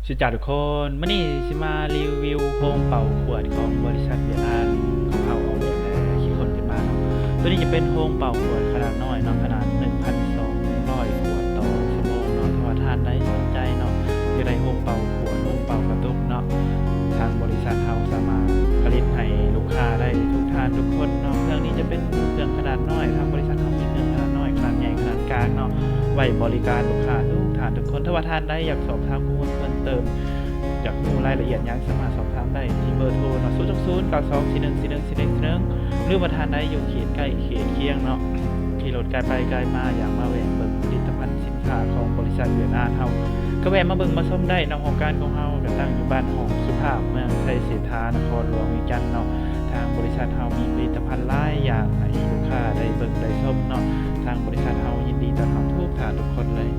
ສະຫວັດດີທຸກຄົນ, ມື້ນີ້ຊິມາຣີວິວໂຮງເປົ່າຂວດຂອງບໍລິສັດຫວຽດນາມຂອງເຮົາອອກແບບ ແລະ ຄິດຄົ້ນຂຶ້ນມາເນາະ. ໂຕນີ້ຈະເປັນໂຮງເປົ່າຂວດຂະໜາດນ້ອຍເນາະ, ຂະໜາດໜຶ່ງພັນສອງຮ້ອຍຂວດຕໍ່ຊົ່ວໂມງເນາະ. ຖ້າວ່າທ່ານໃດສົນໃຈເນາະ, ຢາກໄດ້ໂຮງເປົ່າຂວດ, ໂຮງເປົ່າກະຕຸກເນາະ, ທາງບໍລິສັດເຮົາສາມາດຜະລິດໃຫ້ລູກຄ້າໄດ້ທຸກທ່ານທຸກຄົນເນາະ. ເຄື່ອງນີ້ຈະເປັນເຄື່ອງຂະໜາດນ້ອຍ, ທາງບໍລິສັດເຮົາມີເຄື່ອງຂະໜາດນ້ອຍ, ຂະໜາດໃຫຍ່, ຂະໜາດກາງເນາະ, ໄວ້ບໍລິການລູກຄ້າທຸກທ່ານທຸກຄົນ. ຖ້າວ່າທ່ານໃດຢາກສອບຖາມຂໍ້ມູນເພີ່ມເຕີມ, ຢາກຮູ້ລາຍລະອຽດຫຍັງ, ສາມາດສອບຖາມໄດ້ທີ່ເບີໂທເນາະ, ສູນສອງສູນ ເກົ້າສອງສີ່ໜຶ່ງ ສີ່ໜຶ່ງ ສີ່ໜຶ່ງ ສີ່ໜຶ່ງ ຫຼືວ່າທ່ານໃດຢູ່ເຂດໃກ້ເຂດຄຽງເນາະ, ຂີ່ລົດໄກໄປໄກມາ, ຢາກມາແວະເບິ່ງຜະລິດຕະພັນສິນຄ້າຂອງບໍລິສັດຫວຽດນາມເຮົາ, ກໍແວະມາເບິ່ງມາຊົມໄດ້ເນາະ. ຫ້ອງການຂອງເຮົາກໍຕັ້ງຢູ່ບ້ານຮ່ອງສຸພາບ, ເມືອງໄຊເສດຖາ, ນະຄອນຫຼວງວຽງຈັນເນາະ. ທາງບໍລິສັດເຮົາມີຜະລິດຕະພັນຫຼາຍຢ່າງໃຫ້ລູກຄ້າໄດ້ເບິ່ງໄດ້ຊົມເນາະ. ທາງບໍລິສັດເຮົາຍິນດີຕ້ອນຮັບທຸກທ່ານທຸກຄົນເລີຍ.